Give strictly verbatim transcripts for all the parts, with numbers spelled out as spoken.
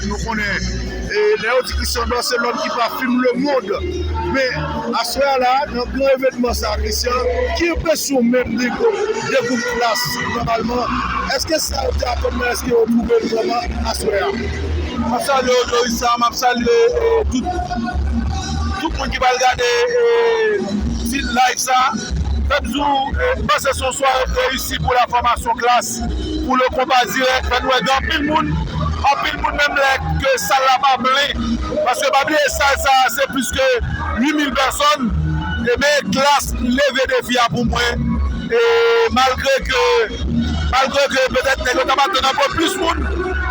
Nou konnen, e, lè yo di Christian Blanc, se lòm ki pa fim lemonn. Men, aswè a la, nan gran evènman sa, Christian, ki enpresyon w menm de gwoup, de gwoup Klass, globalman? Èske sa yo te atann nan, èske yo twouve l vrèman aswè a? M ap salye w, Joristan, m ap salye, e, tout, tout moun ki pral gade, e, ti live sa. Fè m di w, e, m panse se yon sware reyisi pou la fòmasyon Klass, pou le konpa dirèk. Fè n wè gen anpil moun, anpil moun menm lè ke sal la pa plen. Paske pa bliye sal sa, se plis ke uit mil pèsòn. E men Klass leve defi a pou mwen. E malgre ke, malgre ke petèt nèg yo t ap atann ankò plis moun,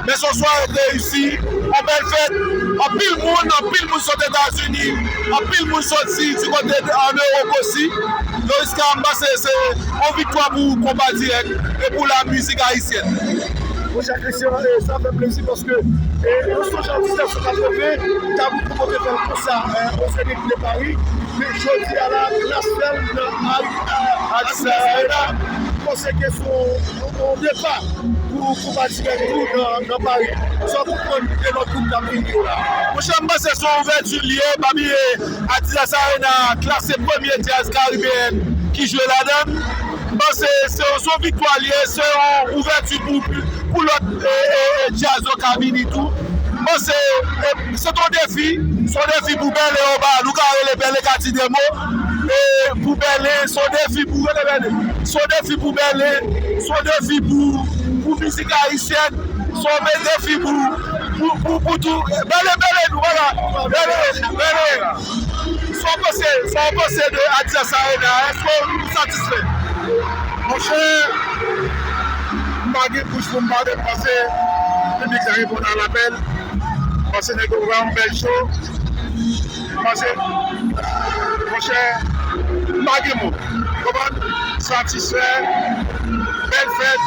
men se yon sware reyisi, yon bèl fèt, anpil moun, anpil moun sot Etazini, anpil moun soti di kote ann Ewòp osi. Joristan, m panse se yon viktwa pou konpa dirèk e pou la mizik ayisyèn. Monchè Christian, e, sa fè plezi paske, e, nou sonje an diznèf san katreven, Tabou te pote fè l konsa, e, o Zénith de Paris, men jodi a la, Klass fè l nan Al-, a-, Adidas Arena. M panse ke se yon, yon, yon depa pou, pou konpa dirèk tou nan, nan Paris. Sa w konprann de lòt gwoup k ap vini yo la? Monchè, m panse se yon ouvèti l ye, pa bliye Adidas Arena, Klass se premye djaz karibeyèn ki jwe ladan l. M panse se, se yon viktwa l ye, se yon ouvèti pou, pou lòt, e, e, e, djaz yo ka vini tou. M panse, e, se t on defi, se yon defi pou Bèlen anba, nou ka rele Bèlen Kati Demo. E pou Bèlen, se yon defi pou, rele Bèlen. Se yon defi pou Bèlen, se yon defi pou, pou mizik ayisyèn. Se yon bèl defi pou, pou, pou, pou tou. Bèlen, Bèlen, nou pa ka. Bèlen, Bèlen. Sa w panse, sa w panse de Adidas Arena? Èske w satisfè? Monchè, m pa gen bouch pou m pale, m panse piblik la reponn a lapèl. M panse nèg yo fè yon bèl show. M panse, monchè, m pa gen mo. Konprann? Satisfè, bèl fèt.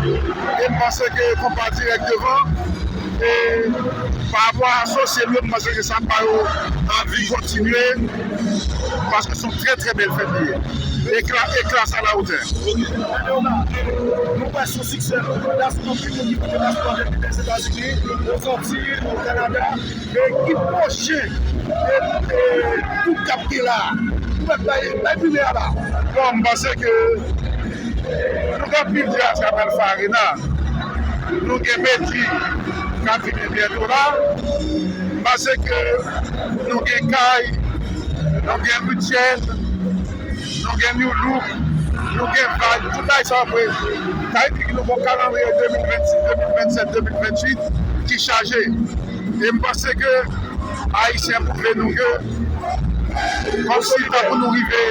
E m panse ke konpa dirèk devan. E pa rapò a asosye m yo, m panse ke sa ba yo anvi kontinye. Paske se yon trè, trè bèl fèt li ye. E Klass, e Klass a la wotè. Nou wè sou siksè. Las anpil moun ki pote paspò depi Lèzetazini, Ozantiy, o Kanada. E ki pwochen, e, e, gwoup k ap gen la? Ou mèt bay, bay premye a la. Bon, m panse ke nou gen anpil djaz k ap al fè Arena. Nou gen Medjy k ap vini byento la. M panse ke nou gen Kay, nou gen Rutshelle, nou gen Nu Look, nou gen Vybz, tout bagay sa yo vre. Sa vle di ke nou gen yon kalandriye de mil vennsis, de mil vennsèt, de mil venntuit ki chaje. E m panse ke Ayisyen pwouve nou ke, kòmsi tan pou nou rive,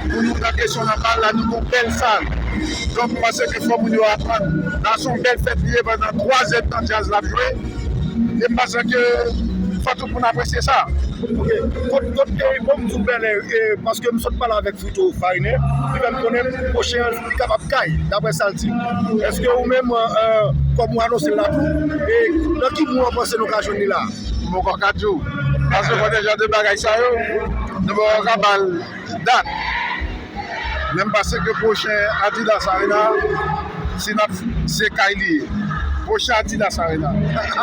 pou nou nan kesyon nan bal la, nou gen yon bèl sal. Donk, m panse ke fò moun yo aprann. La, se yon bèl fèt li ye, pandan twa zèdtan djaz la ap jwe. E m panse ke fò tout moun apresye sa. Ok. Kot, kot, e, bon, m di w Bèlen, e, paske m sot pale avèk Frito Farine, li fè m konnen pwochen an, li kapab Kay, daprè sa l di. Èske ou menm, e, kòm ou anonse l la tou, e nan ki mwa w panse nou ka jwenn li la? M poko ka di w. Paske konnen jan de bagay sa yo, nou poko ka ba l dat. Men m panse ke pwochen Adidas Arena, si n ap, se kay li ye. Pwochen Adidas Arena,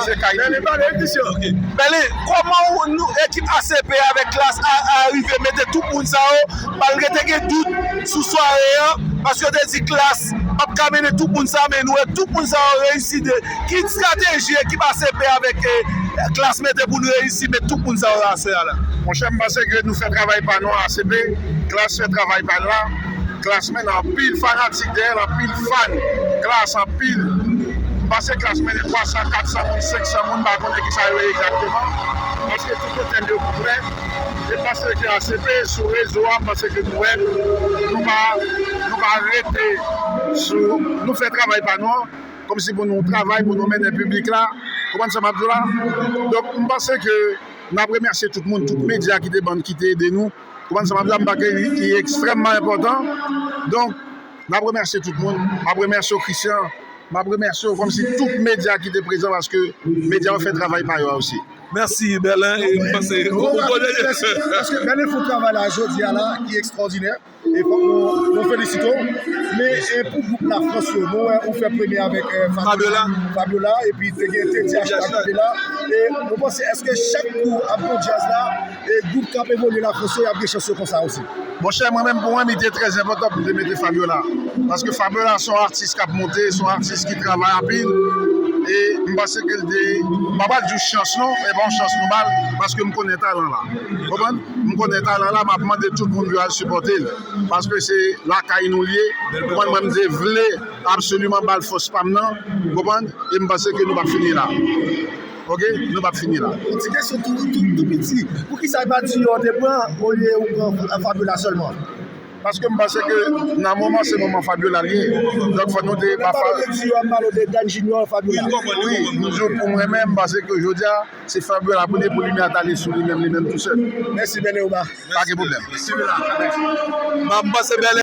se kay li ye. Bèlen, kòman w, nou, ekip A C P avèk Klass a, a rive mete tout moun sa yo, malgre te gen dout sou sware an, paske yo te di Klass p ap ka mennen tout moun sa, men nou wè tout moun sa yo reyisi de, ki estrateji ekip A C P avèk, e, Klass mete pou n reyisi met tout moun sa yo aswè a la? Monchè, m panse ke nou fè travay pa nou, A C P, Klass fè travay pa l la. Klass mennen anpil fanatik dèyè l, anpil fan. Klass anpil. M panse Klass mennen twa san, kat san moun, senk san moun, m pa konnen kisa yo ye egzakteman. Paske tout otèl yo konplè. E m panse ke A C P sou rezo a, m panse ke nou wè, nou pa, nou pa rete sou, nou fè travay pa nou an. Kòmsi pou nou travay, pou nou mennen piblik la. Konprann sa m ap di w la? Donk, m panse ke n ap remèsye tout moun, tout medya ki te ban, ki te ede nou. Konprann sa m ap di w la? M panse ke li, li ekstrèmman enpòtan. Donk, n ap remèsye tout moun. M ap remèsye w, Christian. M ap remèsye w kòmsi tout medya ki te prezan, paske medya yo fè travay pa yo a osi. Mèsi, Bèlen, e m panse ou, ou konnen. Paske Bèlen fè yon travay la jodi a la ki ekstwòdinè. E fòk nou, nou felisite w. Men e pou gwoup Lafrans yo, nou wè ou fè premye avèk eh, Fabiola, Fabiola, epi te gen Teddy H H ki te la. E nou panse èske chak kou ap gon djaz la, e gwoup k ap evolye Lafrans yo, y ap gen chans yo konsa osi? Monchè, mwen menm pou mwen, li te trè enpòtan pou m te mete Fabiola. Paske Fabiola se yon atis k ap monte, se yon atis ki travay anpil. E m panse ke l te, m pa pral di w chans non, e pa yon chans nou ba l, paske m konnen talan la. Konprann? M konnen talan la, m ap mande tout moun yo al sipòte l. Paske se lakay nou l ye. Konprann? Mwen, m te vle absoliman ba l fòs pa m nan. Konprann? E m panse ke nou p ap fini la. Oke? Nou p ap fini la. Yon ti kesyon tou, tou, tou piti. Poukisa e pa Dior ou te pran olye ou pran Fabiola sèlman? Paske m panse ke nan moman, se moman Fabiola l ye. Donk, fò nou te pa. Lè m pale de Dior, m pale de Dan Junior, Fabiola. Wi, m di w pou mwen menm, m panse ke jodi a, se Fabiola pou li, pou limyè a t ale sou li menm, li menm tou sèl. Mèsi, Bèlen Oba. Pa gen pwoblèm. Mèsi, Bèlen. M panse Bèlen